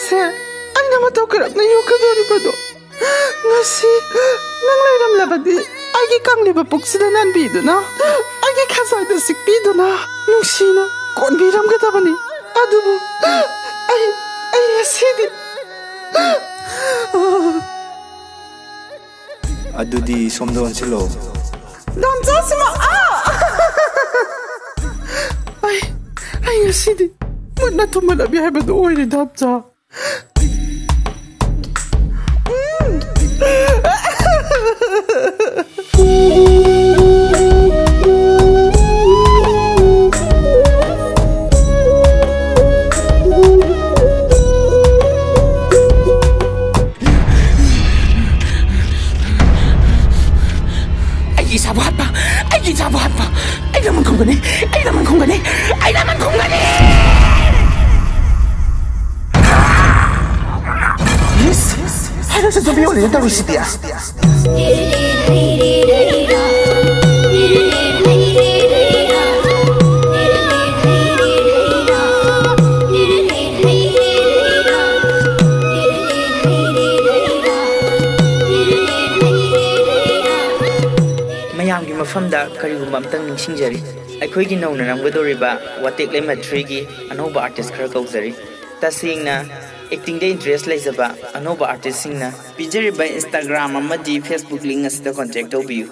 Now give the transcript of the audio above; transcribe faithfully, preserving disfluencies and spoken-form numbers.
ꯁꯦ, ꯑꯩꯅ ꯃꯇꯧ ꯀꯔꯝꯅ ꯌꯣꯛꯀꯗꯧꯔꯤꯕꯅꯣ? ꯉꯁꯤ ꯅꯪ ꯂꯩꯔꯝꯂꯕꯗꯤ ꯑꯩꯒꯤ ꯀꯪꯂꯤꯕ ꯄꯨꯛꯁꯤꯗ ꯅꯟꯕꯤꯗꯨꯅ, ꯑꯩꯒꯤ ꯈꯖꯥꯏꯗ ꯁꯤꯛꯄꯤꯗꯨꯅ ꯅꯨꯡꯁꯤꯅ ꯀꯣꯟꯕꯤꯔꯝꯒꯗꯕꯅꯤ꯫ ꯑꯗꯨꯕꯨ ꯑꯩ, ꯑꯩ ꯉꯁꯤꯗꯤ ꯑꯗꯨꯗꯤ ꯁꯣꯝꯗ ꯑꯣꯟꯁꯤꯜꯂꯣ꯫ ꯗꯥꯝꯆꯥꯁꯤꯃ ꯑꯥ! ꯑꯩ, ꯑꯩ ꯉꯁꯤꯗꯤ ꯃꯨꯠꯅ ꯊꯨꯝꯍꯜꯂꯕꯤ ꯍꯥꯏꯕꯗꯨ ꯑꯣꯏꯔꯦ, ꯗꯥꯝꯆꯥ꯫ ꯑꯩꯒꯤ ꯏꯆꯥꯕꯨ ꯍꯥꯠꯄ, ꯑꯩꯒꯤ ꯏꯆꯥꯕꯨ ꯍꯥꯠꯄ꯫ ꯑꯩ ꯂꯃꯟ ꯈꯨꯝꯒꯅꯤ, ꯑꯩ ꯂꯃꯟ ꯈꯨꯝꯒꯅꯤ, ꯑꯩ ꯂꯃꯟ ꯈꯨꯝꯒꯅꯤ꯫ ꯏꯁ, ꯍꯥꯏꯔꯁꯨ ꯆꯨꯝꯃꯤ ꯑꯣꯏꯅ ꯇꯧꯔꯤꯁꯤꯗꯤ꯫ ꯃꯌꯥꯝꯒꯤ ꯃꯐꯝꯗ ꯀꯔꯤꯒꯨꯝꯕ ꯑꯝꯇꯪ ꯅꯤꯡꯁꯤꯡꯖꯔꯤ꯫ ꯑꯩꯈꯣꯏꯒꯤ ꯅꯧꯅ ꯅꯝꯒꯗꯧꯔꯤꯕ ꯋꯥꯇꯦꯛꯂꯩꯃ ꯊ꯭ꯔꯤꯒꯤ ꯑꯅꯧꯕ ꯑꯥꯔꯇꯤꯁ ꯈꯔ ꯀꯧꯖꯔꯤ꯫ ꯇꯁꯦꯡꯅ ꯑꯦꯛꯇꯤꯡꯗ ꯏꯟꯇꯔꯦꯁ ꯂꯩꯖꯕ ꯑꯅꯧꯕ ꯑꯥꯔꯇꯤꯁꯁꯤꯡꯅ ꯄꯤꯖꯔꯤꯕ ꯏꯟꯁꯇꯥꯒ꯭ꯔꯥꯝ ꯑꯃꯗꯤ ꯐꯦꯁꯕꯨꯛ ꯂꯤꯡ ꯑꯁꯤꯗ ꯀꯣꯟꯇꯦꯛ ꯇꯧꯕꯤꯌꯨ꯫